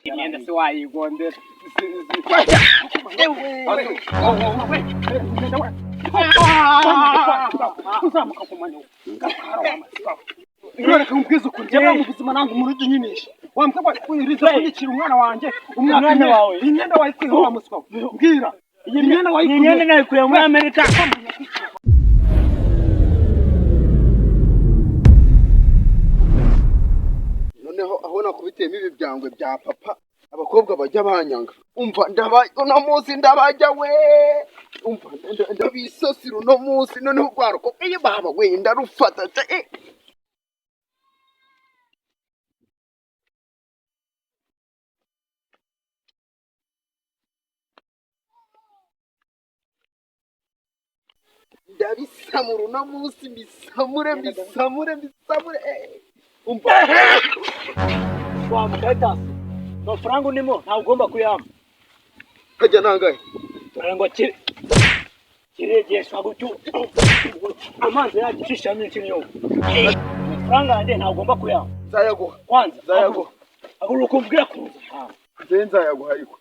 Imyenda se wayigondera? Uzamuka ku manywa. Reka nkubwize ukuri, njyewe mu buzima nanga umuntu ujya unyinisha. Wambwa uriza kunyikira umwana wanjye umwaka. Umwana wawe? Iyi myenda wayikuyeho, wa muswa we? Mbwira, iyi myenda Iyi wayikuye? myenda nayikuye muri Amerika. Noneho aho nakubitiyemo ibi byangwe bya papa, abakobwa bajya banyanga. Umva, ndaba uno munsi ndabajya we, umva, ndabisasira uno munsi. Noneho urwaruko, iyo baba we, ndarufata eh. Ndabisamura uno munsi, mbisamure, mbisamure, mbisamure. Umva. Wa mukatasi, amafaranga undimo ntabwo ugomba kuyampa. Kajya nangahe? Dore ngo kiregeshwa gutyo, amazi yagicishamo ikinyobwa. Amafaranga yanjye ntabwo ugomba kuyampa. Nzayaguha. Kwanza Nzayaguha. Haguruka umbwire kuza. Nze nzayaguha, ariko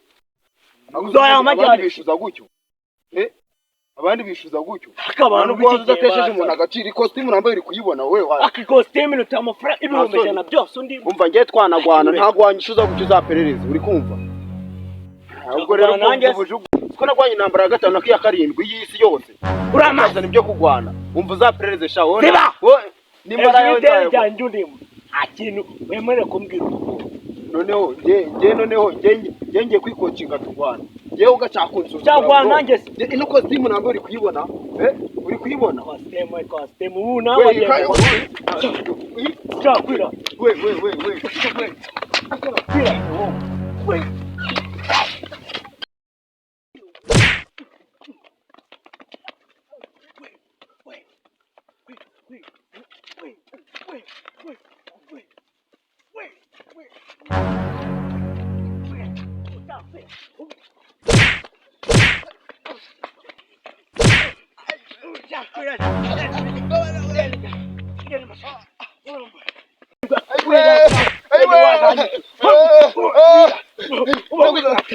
Uzayampa abandi ryari? bishyuza gutyo, eh, abandi bishyuza gutyo. Ariko abantu Nubwo waza b'iki gihe udatesheje baraza. umuntu agaciro, ikositimu nambaye uri kuyibona wowe wa Aka ikositimu iruta amafaranga 100,000 byose undi. Umva, ngiye twanagwana, ntabwo wanyishyuza gutyo, uzaperereza, uri kumva? Ubwo rero Kurwana nanjye? Ko narwanye intambara ya gatanu n'iya karindwi y'isi yose. Uramaze. Uzazana ibyo kurwana. Umva, uzaperereze sha wowe. Ziba! Wowe nimba Hejuru yawe y'ideni nzayaguha. ryanjye undimo, nta kintu wemerewe kumbwira. Noneho nge noneho nge ngiye kwikocinga turwana, ngewe ugashaka kunsuzugura. Cyagwana Bro. nanjye se? Ino kositimu ntabwo uri kuyibona, eh, uri kuyibona? Kositimu, kositimu, ubu nawe We, wagenda. Cyakwira. We, we, we, we. Kwira we.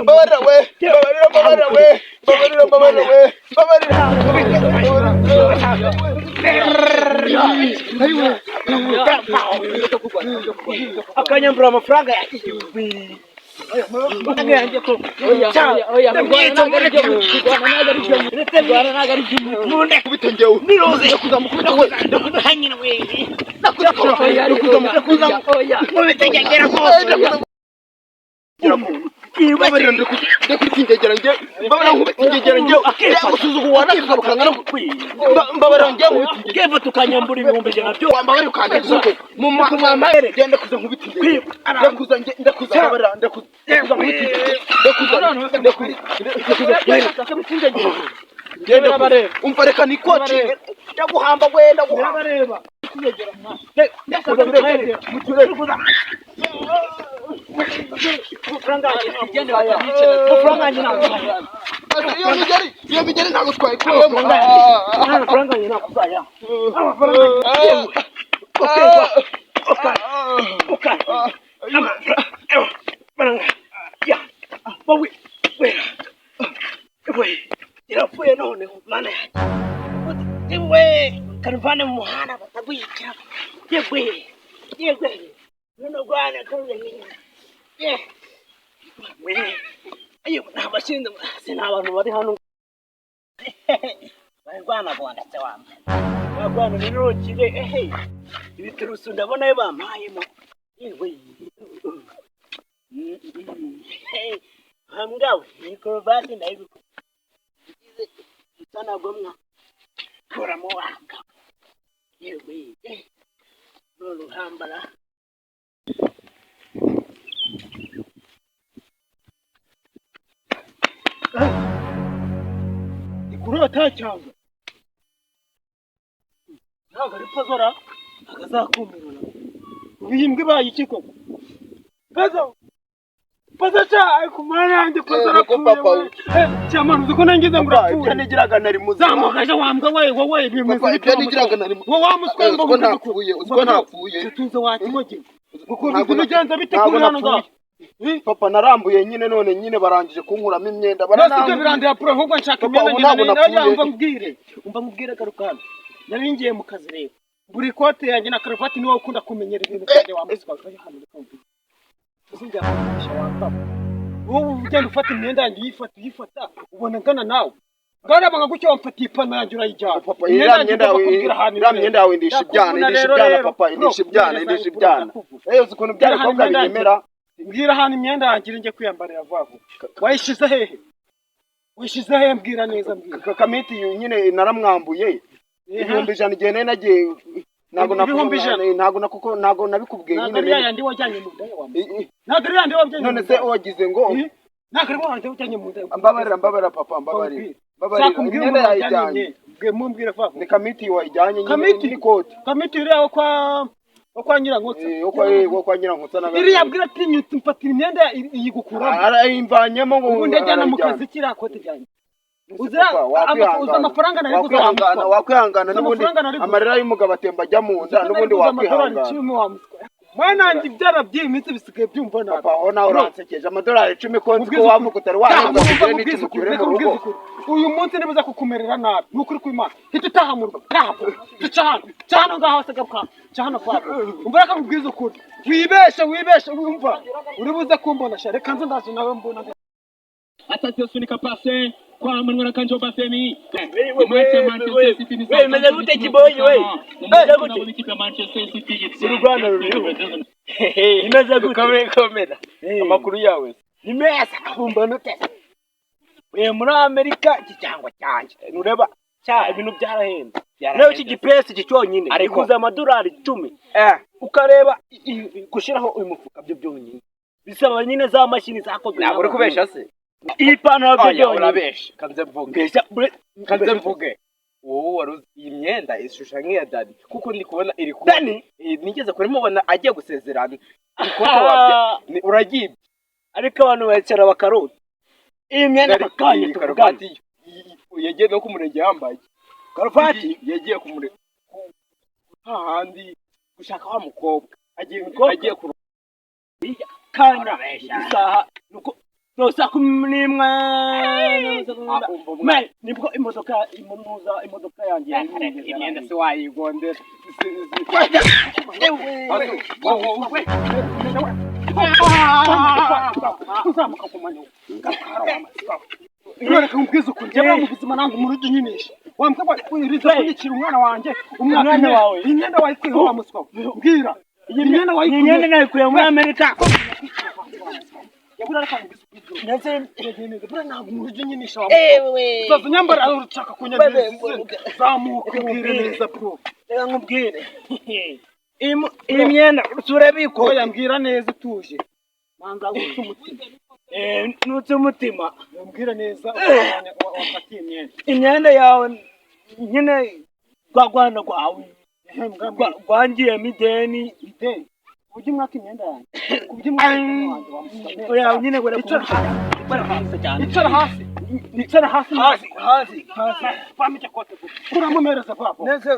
Mbabarira we, mbabarira, mbabarira we, mbabarira, mbabarira we, mbabarira. Akanyambura amafaranga yanjye, amafaranga yanjye ko. Oya, kurwana ntabwo ari byo, kurwana ntabwo ari byo, kurwana ntabwo ari byo. Kubita njyewe. Niroze. Ndakuzamukubita we. Ndakuzanyina we. Oya, oya, oya. Mubitegekera rwose. Mbabarira, ndakubita ingegera njye. Mbabarira, nkubita ingegera njye. Ndagusuzugura nakakabukanga. Mbabarira njye, nkubita ingegera. Keva tukanyambura 100,000 byose. Wambabarira ukandagiza ko mu mwambaye. Genda kuza nkubita ingegera. Ndakuza njye, ndakuza, mbabarira, ndakuza, ndakuza nkubita ingegera. Ndakuza, ndakuza, ndakuza. Genda kuza. Umva, reka nikocinge. Ndaguhamba we, ndaguhamba. Mutureke. Igende batabice. Amafaranga yanjye ntabwo Iyo migeri ntabwo twayikuyemo. Amafaranga yanjye ntabwo uzaya. Amafaranga ya wowe we we irapfuye noneho. Mana yanjye we, karuvane mu muhanda batagwica. Yewe yewe, none rwana ye we, ayo nta bashinzwe se, nta bantu bari hano barwana se wambaye barwana birokire. Ehe, ibiturusu ndabona yo bampayemo. Yewe mbwawe, iyi karuvati ndayibikora utanagomwa kuramo wambwa. Yewe, none uhambara. Ikurota cyangwa ntabwo ari pazora akazakumirana. Ubu iyi mbwa ibaye iki koko? Pazo, pazo sha, ariko mana yanjye, pazo Eh, arapfuye papa we. Eh, cyamana, uzi ko nangize ngo Papa, urapfuye. ibyo nigiraga nari muzima. Zamuka ejo wambwa we, wowe bimeze Papa, bite? ibyo nigiraga nari Wowe wa muswa Eh, ngo uziko ntapfuye, uziko ntapfuye. Tuze wa kimogi. Kuko Ntabwo bigenza bite ntabwo kuri hano napfuye. ngaho? Papa, narambuye nyine, none nyine barangije kunkuramo imyenda. Nose ibyo Baranambuye. birandira bro, ahubwo nshaka Papa, imyenda. ubu ntabwo Nyine napfuye. umva mbwire, umva mbwire, garuka hano. Nari ngiye mu kazi rero, buri kote yanjye na karuvati, niwowe ukunda kumenyera ibintu byanjye wa muswa. Vayo hano, reka nkubwire, tuzongera kugurisha wambara wowe ugenda ufata imyenda yanjye, uyifata uyifata, ubona ngana nawe ngana banga gutya, wamfatiye ipantaro yanjye urayijyana. Papa, iriya myenda yawe, iriya myenda yawe indisha ibyana, indisha ibyana papa, indisha ibyana, indisha ibyana. Eh, uzi ukuntu bya bikobwa binyemera? Mbwira ahantu imyenda yanjye iri njye kwiyambarira vuba vuba. Wayishyize hehe? Wayishyize hehe? Mbwira neza, mbwira. Kamiti nyine naramwambuye 100,000 igihe nari nagiye, ntabwo 100,000? Ntabwo kuko ntabwo nabikubwiye. Ntabwo Nyine ari yayandi wajyanye mu nda yawe? Ntabwo ari yayandi wajyanye mu None nda? Se wagize ngo Eh? Ntabwo ari wayandi wajyanye mu nda? Mbabarira, mbabarira papa, mbabarira, mbabarira. Shaka umbwire Imyenda umuntu wajyanye yayijyanye. imyenda. Mbwira, mumbwire vuba vuba. Ni Kamiti wayijyanye nyine. Kamiti? N'ikoti. Kamiti uriya wo kwa Nyirankotsa? Eh, wo kwa Nyirankotsa na Iriya bwira atinyutse mfatira imyenda iyigukuramo. Arayimvanyemo ngo Ubu ndajyana mu arayijyana. kazi kiriya kote ryanjye. Uzi Papa, wakwihangana. uzi amafaranga nari guza? Wakwihangana, wakwihangana. Uzi N'ubundi amafaranga nari guza? amarira y'umugabo atemba ajya mu nda. N'ubundi wakwihangana. Mwana wanjye, ibyara by'iyi minsi bisigaye byumva nabi. Papa, aho nawe uransekeje. Amadolari 10 ko nzi ko Ubwiza wavuga utari wahembwa Taha, kugira ubwiza n'ikintu ukuri, ukure reka mu ubwize rugo. ukuri. Uyu munsi nibuza kukumerera nabi, ni ukuri kw'Imana. Hita utaha mu rugo, taha, ca hano, ca hano ngaho se, garuka ca hano kwa umva, reka nkubwize ukuri, wibeshe, wibeshe, wumva uri buze kumbona sha. Reka nze ndaje nawe mbona. Attention, sunika passe kwa Manuel Akanji Obafemi. We, we, meze gute kiboyi we? Meze gute? Ikipe ya Manchester City. Uru Rwanda ruriho. Imeze gute? Komera, komera. Amakuru yawe? Ni meza, mbona ute? We, muri Amerika iki cyangwa cyanjye. Nureba cya ibintu byarahenze. Nawe iki gipesi iki cyonyine Ariko- iguze amadolari 10. Eh. Ukareba gushyiraho uyu mufuka byo byonyine. Bisaba nyine za mashini zakozwe. Ntabwo uri kubesha se? Iyi pantaro byo Oya, byonyine. urabesha. Kanze mvuge. Mbesha Kanze mvuge. Wowe wari uzi iyi myenda ishusha nk'iya Dani, kuko ndi kubona iri kuba Dani? Eh, nigeze kurimubona agiye gusezerana. Ikote wabye uragibye. Ariko abantu bicara bakarota. Iyi myenda Dani, aka kanya iyi tuvugana. karuvati yagiye no ku murenge yambaye. Karuvati? Yagiye ku murenge hahandi gushaka wa mukobwa. Agiye Mukobwa? Agiye ku Kanya isaha nuko no saa 11. Ah, umva umwana. Man, nibwo imodoka imunuza imodoka yanjye yari Imyenda se wayigondera? Uzamuka ku manywa, reka nkubwize ukuri, njyewe mu buzima ntabwo umuntu ujya unyinisha wambwa uriza kunyikira umwana wanjye umwaka. Umwana wawe? Iyi myenda wayikuyeho wa muswa we? Mbwira, iyi myenda Iyi wayikuye? myenda nayikuye muri Amerika. Yabura, reka nkubwize ukuri, Ndetse buriya ntabwo umuntu ujya unyinisha wa muswa we. Uzaza unyambara ushaka kunyambara, zamuka umbwire neza bro. Reka nkubwire, iyi myenda urebe ikote. Oya, mbwira neza utuje, manza wutse umutima. Eh, nutse umutima. Mbwira neza wafatiye imyenda. Imyenda yawe nyine, rwa rwana rwawe rwangiyemo ideni. Ideni uburyo umwaka imyenda yanjye, ku buryo umwaka imyenda wanjye wa muswa. Oya nyine wera. Icara hasi. Hasi cyane. Icara hasi, icara hasi. Hasi, hasi, hasi. Vamo icyo kote gusa, kuramo, mpereza vuba vuba. Ndetse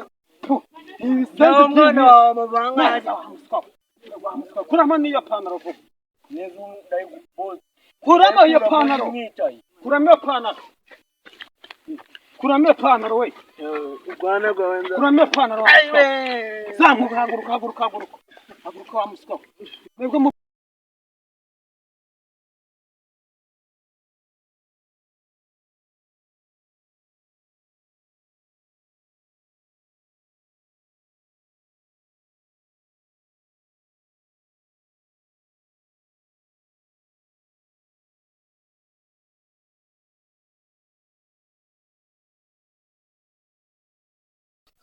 Ibisenzi nawe mwana by'iminsi. wawe amafaranga Mpereza wa muswa we. Wa muswa we. Kuramo n'iyo pantaro vuba. Neza ndayiguboza. Kuramo iyo pantaro. Mwicaye. Kuramo iyo pantaro, kuramo iyo pantaro we. Urwana rwawe nza. Kuramo iyo pantaro wa muswa we. Zamuka, haguruka, haguruka, haguruka, haguruka wa muswa we. Mwebwe mu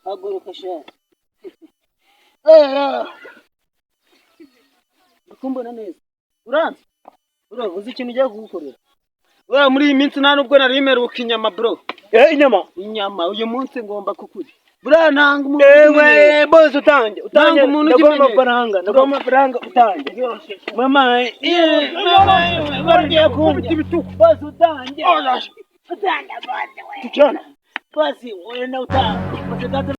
Haguruka sha. Ndikumbona neza. Uranzi? Uravuze ikintu ugiye kugukorera. Uriya muri iyi minsi nta nubwo nari meruka inyama bro. Eh, inyama. Inyama uyu munsi ngomba kukurya, buriya nanga umuntu ujya umenyera. Ewe bose utange, utange. Nanga umuntu ujya Ndaguha umenyera. amafaranga, ndaguha amafaranga utange. Mama, mama, bagiye Kubita kundya. ibitugu. Bose utange. Oya. Utange bose we. Tujyane. Bose wenda utange. Bose data.